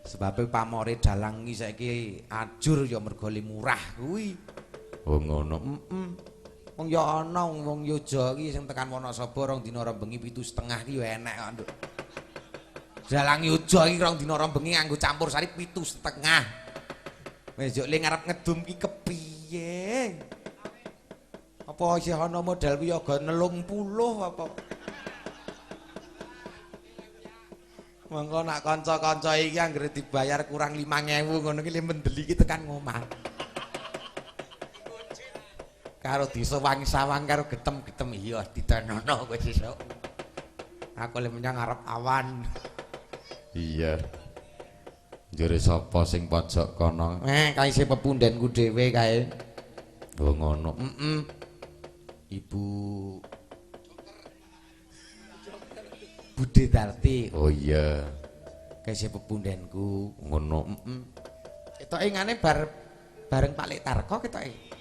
Sebabe pamore dalang iki saiki ajur ya mergo le murah kuwi. Oh ngono. Heeh. Wong ya ana wong Yoja iki sing tekan Wonosobo rong dina rong bengi 7,5 iki ya enek kok, Nduk. Dalang Yoja iki rong dina rong bengi nganggo campur sari 7,5. Wis yo le ngarep ngedum ki kepiye? Apa isih ana modal wiyaga 80 apa? Monggo nak kanca-kanca iki anggere dibayar kurang 5.000 ngono ki le mendeli ki tekan ngomah. Karo disewang-sawang karo getem-getem iya ditenono kowe sesuk. Aku le menyang arep awan. Iya. Njure sapa sing pojok kono? Kae sing pepundhenku dhewe kae. Oh ngono. Heeh. Ibu Bude Darti. Oh iya. Kae sing pepundhenku. Ngono. Heeh. Ketoke ngane bar bareng Pak Lek Tarko ketoke.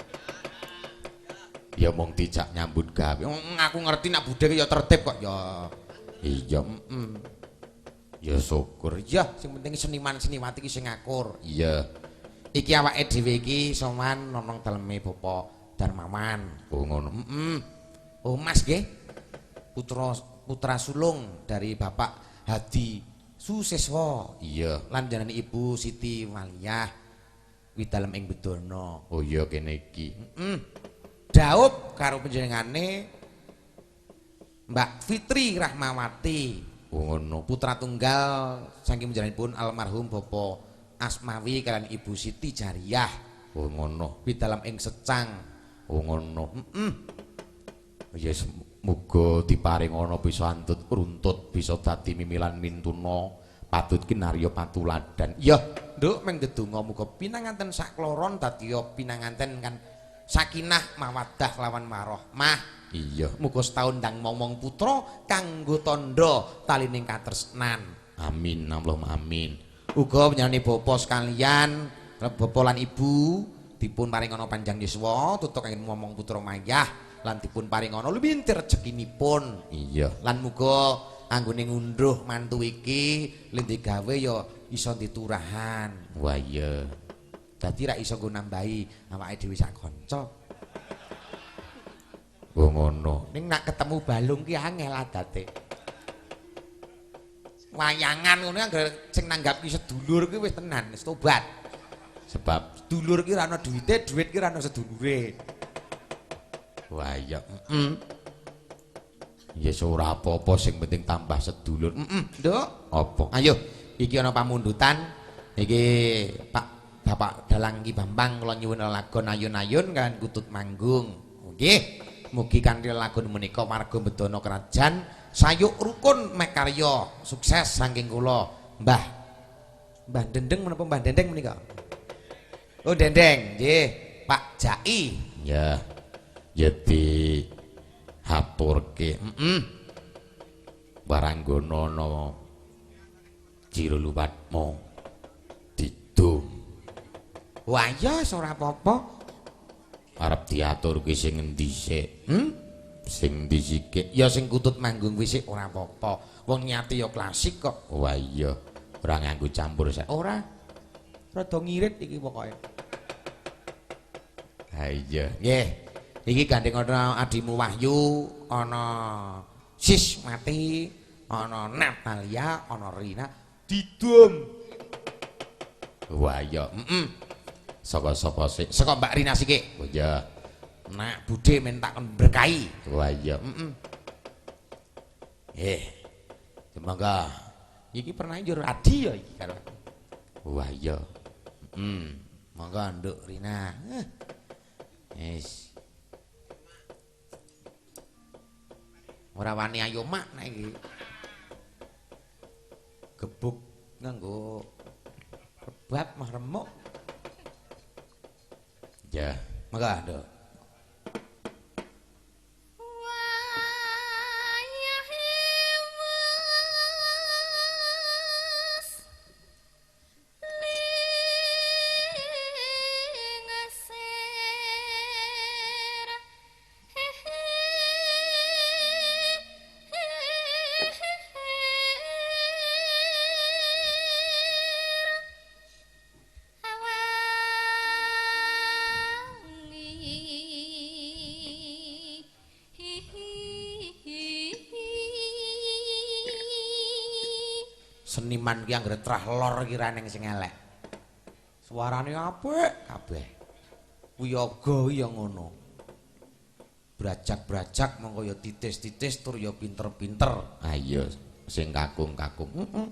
Ya mung dijak nyambut gawe. Aku ngerti nak budhe ya tertib kok ya. Iya. Heeh. Ya syukur. Ya, sing penting seniman seniwati iki sing akur. Iya. Iki awake dhewe iki sowan nonong daleme Bapak Darmawan. Oh ngono. Heeh. Oh Mas nggih. Putra sulung dari Bapak Hadi Suseswo. Iya. Lan jenenge Ibu Siti Waliyah widalem ing Bedono. Oh iya kene iki. Heeh. Daup karo panjenengane Mbak Fitri Rahmawati. Oh ngono. Putra tunggal saking panjenenganipun almarhum Bapak Asmawi kalian Ibu Siti Jariyah. Oh ngono. Widalem ing Secang. Oh ngono. Heeh. Ya muga diparingana bisa antut runtut bisa dadi mimilan mintuna patut kinarya patuladan. Ya, Nduk meng ndedonga muga pinanganten sakloron dadi pinanganten kan sakinah mawaddah lawan warohmah. Iya. Muga setahun ndang momong putra kanggo tandha talining katresnan. Amin Allahumma amin. Uga panjenengane bapa sekalian, bapa lan ibu dipun paringana panjang yuswa tutuk kangge momong putra mayah lan dipun paringana lumintir rezekinipun. Iya. Lan muga anggone ngundhuh mantu iki le digawe ya iso diturahan. Wah iya. Dadi ra iso nggo nambahi awake dhewe sak kanca. Oh ngono. Ning nak ketemu balung ki angel adate. Wayangan ngono anggere sing nanggap ki sedulur ki wis tenan, wis tobat. Sebab sedulur ki ra ono duwite, duit ki ra ono sedulure. Wah iya. Heeh. Ya ora apa-apa sing penting tambah sedulur. Heeh, Nduk. Apa? Ayo, iki ana pamundutan. Iki Pak Bapak Dalang Ki Bambang kula nyuwun lelagon ayun-ayun kalian kutut manggung. Nggih. Mugi kanthi lelagon menika warga Bedono Krajan sayuk rukun mekarya sukses saking kula Mbah Mbah Dendeng menapa Mbah Dendeng menika? Oh Dendeng, nggih, Pak Jai. Ya. Ya di haturke. Heeh. Waranggono ana Jiro Luwatmo didum. Wah iya ora apa-apa. Arep diaturke sing endi sik? Sing endi sik? Ya sing kutut manggung kuwi sik ora apa-apa. Wong nyati ya klasik kok. Wah iya, ora nganggo campur sik. Ora. Rada ngirit iki pokoke. Ha iya. Nggih. Iki gandeng ana adimu Wahyu, ana Sismati, ana Natalia, ana Rina, didum. Wah iya. Heeh. Saka sapa sik? Saka Mbak Rina sikik. Oh iya. Nak budhe minta kon berkahi. Wah iya. Heeh. Semoga iki pernah njur adi ya iki karo aku. Wah iya. Heeh. Monggo Nduk Rina. Wis. Ora wani ayo mak nek iki. Gebuk nganggo rebab mah remuk. Ya, monggo Nduk. Wangi. Seniman ki anggere trah lor ki ra neng sing elek. Suarane apik kabeh. Wiyaga ya ngono. Brajak-brajak mongko ya titis-titis tur ya pinter-pinter. Ah iya, sing kakung-kakung. Heeh.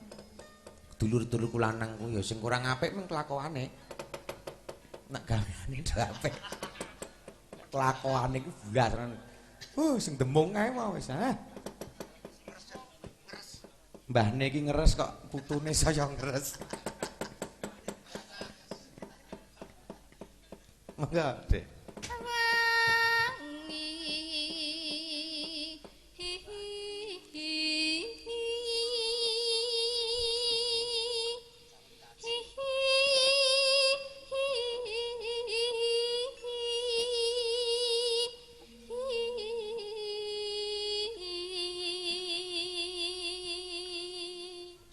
Dulur-dulurku lanang ku ya sing kurang apik mung kelakuane. Nek gaweane do apik. Kelakuane ku blas. Sing demung kae mau wis ah. Mbahne iki ngeres kok putune saya ngeres. Monggo, Dek.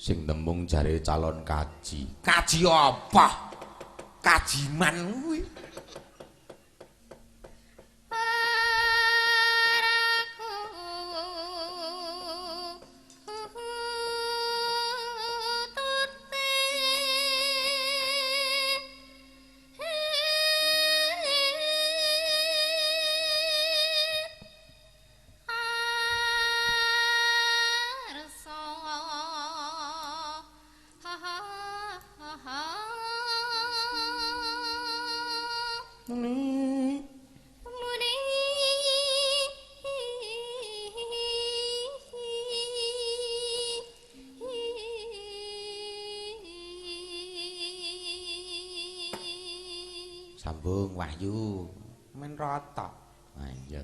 Sing demung jare calon kaji. Kaji apa? Kajiman kuwi. Sambung Wahyu men rata. Ha iya.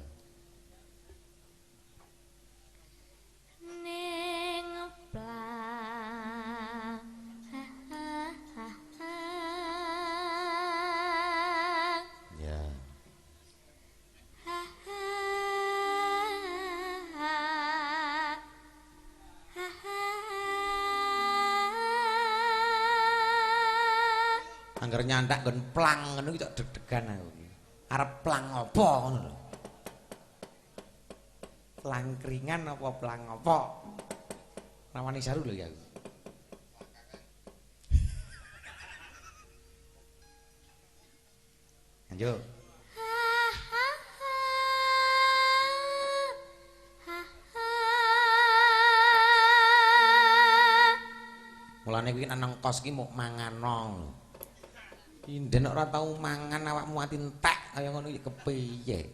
Ning plang. Ya. Angger nyandak nggon plang ngono iki tok deg-degan aku iki. Arep plang apa ngono lho. Plang keringan apa plang apa? Rawani saru lho ya aku. Lanjut. Mulane kuwi nang kos ki muk mangano lho. Inden ora tau mangan awakmu ati entek kaya ngono iki kepiye?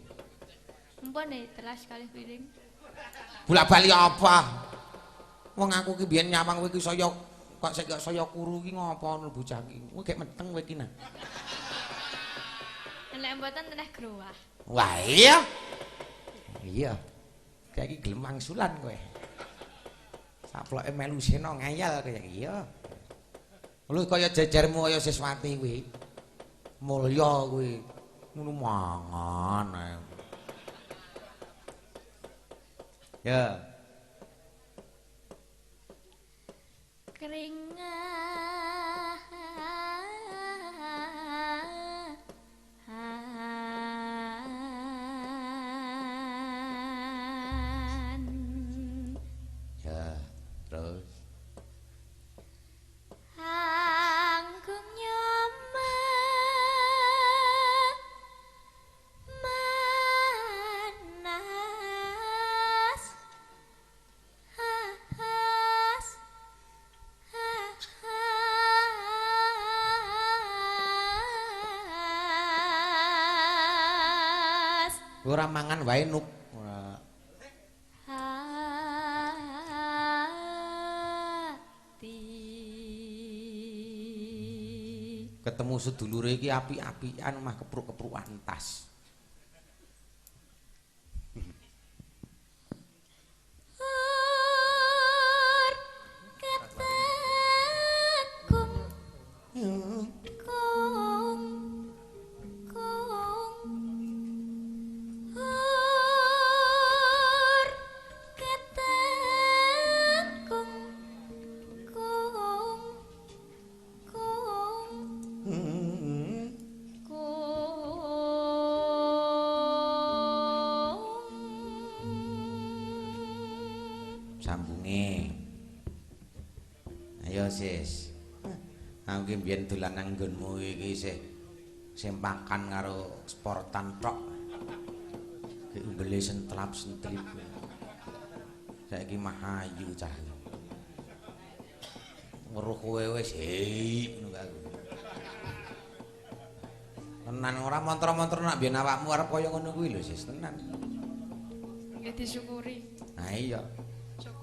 Mumpun telas kalih piring. Bolak-bali apa? Wong aku ki biyen nyawang kowe iki saya kok sik kok saya kuru ki ngopo ngono bocah iki. Kowe gek meteng kowe iki nah. Nek mboten teneh growah. Wah iya. Iya. Kayak iki gelem wangsulan kowe. Saploke melu sena ngayal kaya iki ya. Lho kaya jejermu kaya Siswati kuwi. Mulya kuwi. Ngono mangan ae. Ya. Keringat Ya, terus anggung nyoman manas has has ora mangan wae nuk. Ora. Hati. Ketemu sedulure iki apik-apikan omah kepruk-keprukan tas. Ur ketekung kung kung ur ketekung kung kung kung Sambunge. Ayo sis. Aku ki mbiyen dolan nang nggonmu iki isih sempakan karo sportan tok. Ki umbele sentlap-sentlip. Saiki mah ayu cah. Weruh kowe wis hei ngono aku. Tenan ora mantra-mantra nak biyen awakmu arep kaya ngono kuwi lho sis, tenan. Nggih disyukuri. Nah iya.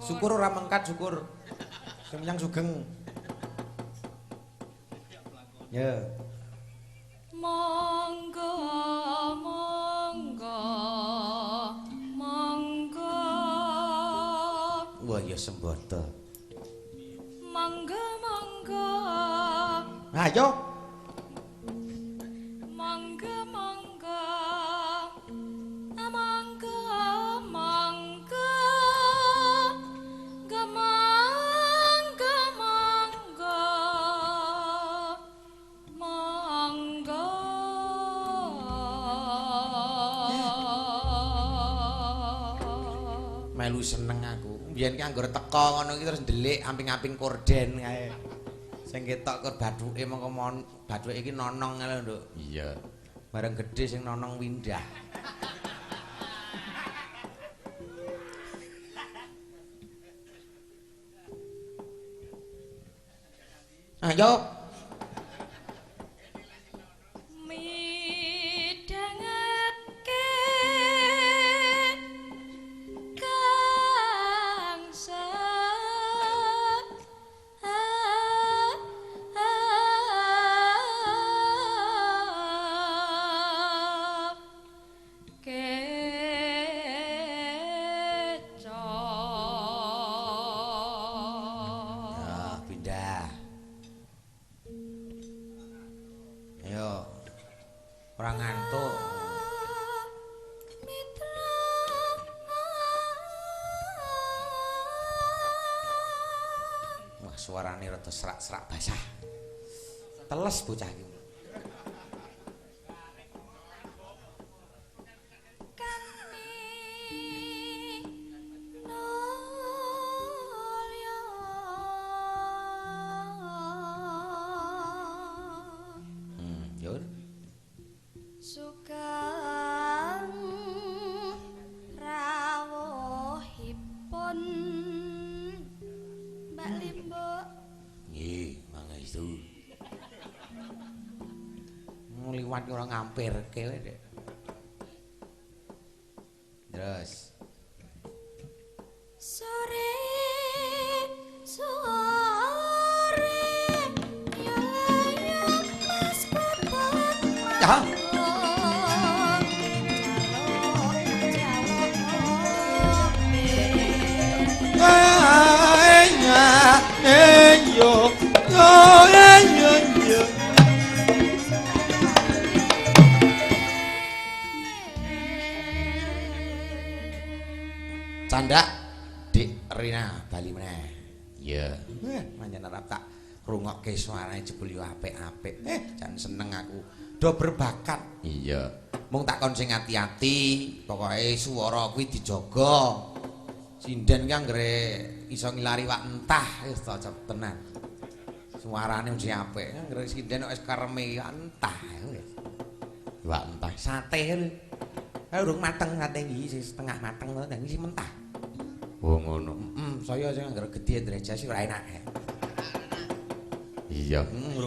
Syukur ora mengkat syukur. Sing menyang sugeng. Ya. Monggo monggo monggo. Wah ya sembodo. Monggo monggo. Ayo. Monggo monggo. Monggo monggo. Monggo monggo. Monggo. Melu seneng aku. Biyen ki anggere teko ngono ki terus ndelik amping-amping korden kae. Sing ketok kur bathuke mengko mon bathuke iki nonong lho, Nduk. Iya. Bareng gedhe sing nonong windah. Ayo. Midhangake kang keco. Ya, pindah. Ayo. Ora ngantuk. Mitra. Wah, suarane rada serak-serak basah. Teles bocah iki. Kami nulya. Yur. Sugeng rawuhipun Mbak Limbuk. Nggih, mangestu. Ngliwat ora ngampirke kowe, Dek. Terus. Sore sore yo layang mas kotak Ya. Yo yo yo yo. Candak Dik Rina bali meneh. Iya. Pancen arep tak rungokke suarane jebul yo apik-apik. Jan seneng aku. Do berbakat. Iya. Mung tak kon sing ati-ati, pokoke swara kuwi dijaga. Sinden ki anggere iso ngilari wak entah wis cocok tenan. Suarane mesti apik. Anggere sinden kok wis kareme entah wis. Wak entah. Sate lho. Urung mateng sate iki sing setengah mateng to, iki sing mentah. Oh ngono. Saya sing anggere gedhe ndrejas ora enak. Iya.